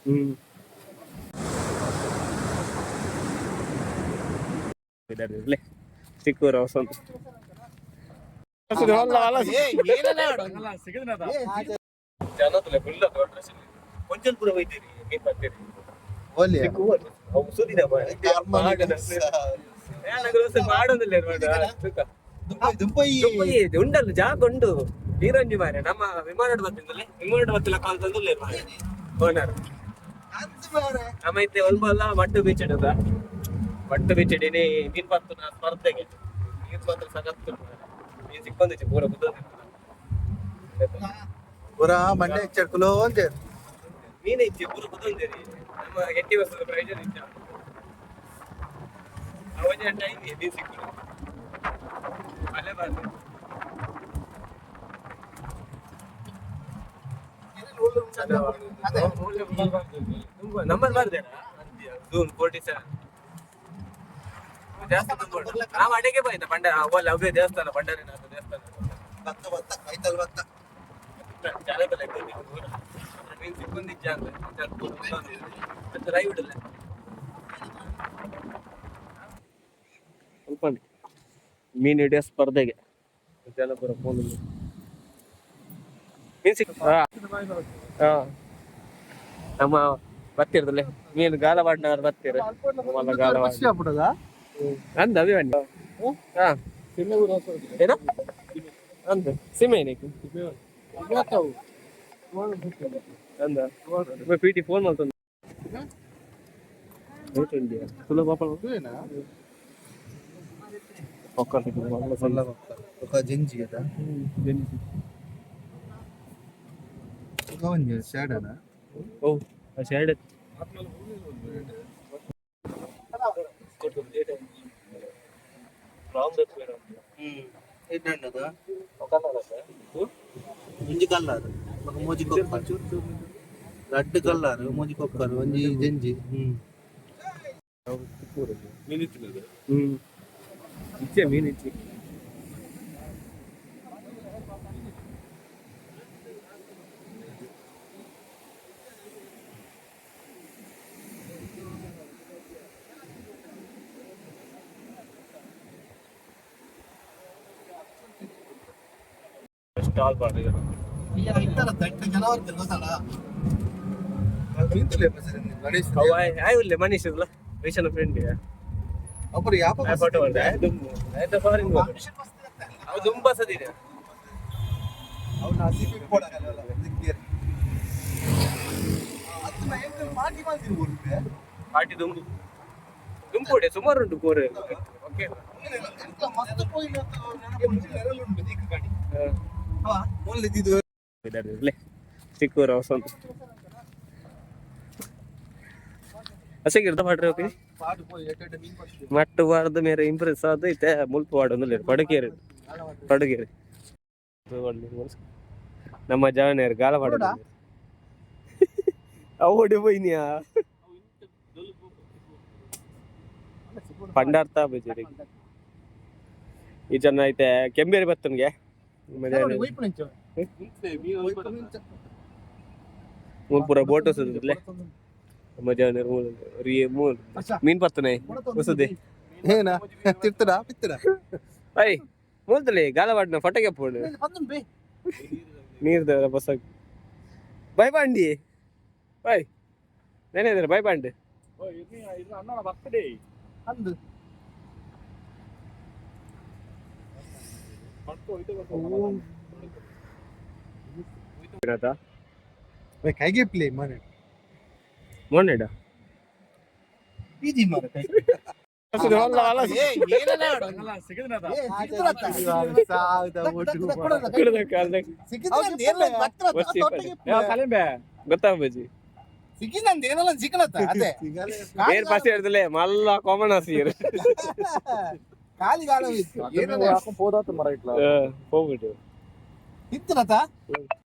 ಹ್ಮ್. ಸಿಕ್ಕೂರ ವಸಂತ. ಕೊಂಚಲ್ ಪೂರ ಹೋಯ್ತೀರಿ ಮೀನ್ ಬರ್ತೀರಿ. ಉಂಡಲ್ಲ ಜಾಗ ಉಂಡು ನೀರಂಜಿ ಮಾರೆ. ನಮ್ಮ ವಿಮಾನಡ್ ಬತ್ತಿಂದಲೇ, ವಿಮಾನಡ್ ಬತ್ತಿಲ್ಲ ಕಾಲ್ ತಂದುಲ್ಲ ಮಾರೆ ಓನರ್. ನಮ್ಮ ಇತ್ತೆ ಒಲ್ಬಲ್ಲ ಮಟ್ಟು ಬೀಚ್ ಇಡದ. ಮಟ್ಟು ಬೀಚ್ ಇಡೀನಿ ಮೀನ್ ಪತ್ತುನ ಸ್ಪರ್ಧೆಗೆ. ನೀರ್ ಮಾತ್ರ ಸಖತ್ ಮೀನ್ ಸಿಕ್ಕೊಂದಿಚ್ಚು ಪೂರ. ಪೂರ ಮಂಡೆ ಚಡ್ಕುಲೋ ಅಂತ. ಮೀನ್ ಇಚ್ಚೆ ಪೂರ ಕುದೊಂದೇರಿ. ನಮ್ಮ ಎಟ್ಟಿ ಬಸ್ಸದ ಪ್ರಯೋಜನ ಇಚ್ಚ. ಅವನ ಟೈಮ್ ಮೀನ್ ಸಿಕ್ಕುದು ಅಲ್ಲೇ ಬಾರ್ದು. ನಮ್ಮಲ್ಲಿ ಬಾರ್ದೇನಾ? ಜೂನ್ 47 ಜಾಸ್ತಿ ತುಂಬ. ನಾವು ಅಡಿಗೆ ಬಾಯ್ತ ಬಂಡ ಅವಲ್ಲ ಅವೇ ದೇವಸ್ಥಾನ, ಭಂಡಾರಿನಾಥ ದೇವಸ್ಥಾನ. ಭತ್ತ ಭತ್ತ ಕೈತಲ್ ಭತ್ತ. ಜಾನದಲ್ಲ ಮೀನ್ ಸಿಕ್ಕೊಂದಿಜ್ಜ ಅಂತ ಮತ್ತೆ ರೈ ಬಿಡಲ್ಲ. ಸ್ವಲ್ಪ ಮೀನು ಹಿಡಿಯೋ ಸ್ಪರ್ಧೆಗೆ ಜನಪುರ ಫೋನ್. ಮೀನ್ ಸಿಕ್ ಹಾ ನಮ್ಮ ಬತ್ತಿರದಲ್ಲೇ ಮೀನು ಗಾಲವಾಡ್ನವ್ರು ಬತ್ತೀರ. ನಮ್ಮಲ್ಲ ಗಾಲವಾಡ ಅಂದ ಅಭಿಮನ್ಯು. ಹಾ, ಏನ ಅಂದ ಸಿಮೆ ಏನಕ್ಕೆ ಅಂದ ಪಿಟಿ ಫೋನ್ ಮಾಡ್ತಂದ. ಸುಲಭ. ఒక ಜಿಂಜಿ ಅದ ಒಂಜಿ ಶಾಡನ. ಓ ಶಾಡ್. ಎಡ್ಡಂಡದ ಒಂಜಿ ಕಲ್ಲಾರು ಬೊಕ ಮೂಜಿ ಕೊಕ್ಕರ್, ರಡ್ಡ್ ಕಲ್ಲಾರು, ಮೂಜಿ ಕೊಕ್ಕರ್, ಒಂಜಿ ಜಂಜಿ. ಹ್ಮ್. ಹ್ಮ್, ಇಚ್ಚೆ ಮೀನು ಇಚ್ಚೆ. ಸ್ಟಾಲ್ ಬಾಡಿಗೆ. ಜನ ಗೊತ್ತಲ್ಲ. ಆಯ್ ಉಲ್ಲೆ ಮನೀಶ್ ಇಲ್ಲ ವೈಶನ ಫ್ರೆಂಡ್. ಒಬ್ಬರು ಯಾಪ. ಫೋಟೋ ಫಾರಿನ್ ಅವು ತುಂಬಾ ಸದಿದೆ. ಅವ್ನ ಹಸಿ ಬಿಟ್ಕೊಡಲ್ಲ. ಅದನ್ನ ಎಂತ ಪಾರ್ಟಿ ಮಾಡ್ತಿರ್ಬೋದು. ಪಾರ್ಟಿ ದುಂಬು ದುಂಪುಡೆ ಸುಮಾರು ಉಂಟು ಕೋರೆ. ಓಕೆ. ಮಸ್ತ್ ಪೋಯಿನ ಉಂಟು ದಿಕ್ಕು ಗಾಡಿ ಮೊನ್ನೆ. ಸಿಕ್ಕೂರ ವಸಂತ ಅಸೆಗಿರ್ದ ಮಾಡ್ರಿ. ಓಕೆ, ಮಟ್ಟು ವಾರದ ಮೇರೆ ಇಂಪ್ರೆಸ್ ಆದ ಇತ್ತೆ ಮುಲ್ಪ ವಾಡೊಂದುಲ್ಲೆರ್ ಪಡುಕೇರಿ ಪಡುಕೇರಿ. ನಮ್ಮ ಜವನೇರ್ ಗಾಲ ವಾಡ ಅವು ಪೋಯಿನಿಯಾ ಪಂಡಾರ್ಥ ಬಜೇರಿ. ಈ ಜನ ಐತೆ ಕೆಂಬೇರಿ ಬತ್ತನ್ಗೆ. ಪೂರ ಬೋಟ್ ವಸದಿರ್ಲೆ. ನಮ್ಮ ಜವನೇರ್ ಮೂಲ ಮೂಲ ಮೀನ್ ಪತ್ತನೆ ವಸದಿ. ಏನ ತಿರ್ತಡ ಪಿತ್ತಡ. I ಮೂಲ್ತಲೆ ಗಾಲವಾಡ್ನ ಫೋಟೋಗೆ ಪೋಡು. ನೀರ್ದ ಬಸ್ ಬೈ ಬಾಂಡಿ ಬೈ నేనే ಬೈ ಬಾಂಡಿ. ಅಂದು. ಕೈಗೆ ಪ್ಲೇ ಮನೆ. ಮೊನ್ನೆಡ. ಈಜಿ ಮಾರ ಕೈ. ಗೊತ್ತಾಗ್ಬಜ್ಜಿ. ಬೇರೆ ಪಾಸ್ ಹಿಡ್ದಲೆ ಮಲ್ಲ ಕಾಮನ್ ಆಸಿಯರ್. ಖಾಲಿ ಗಾಳ. ಹೋಗ್ಬಿಟ್ಟು. ಇತ್ತನತ.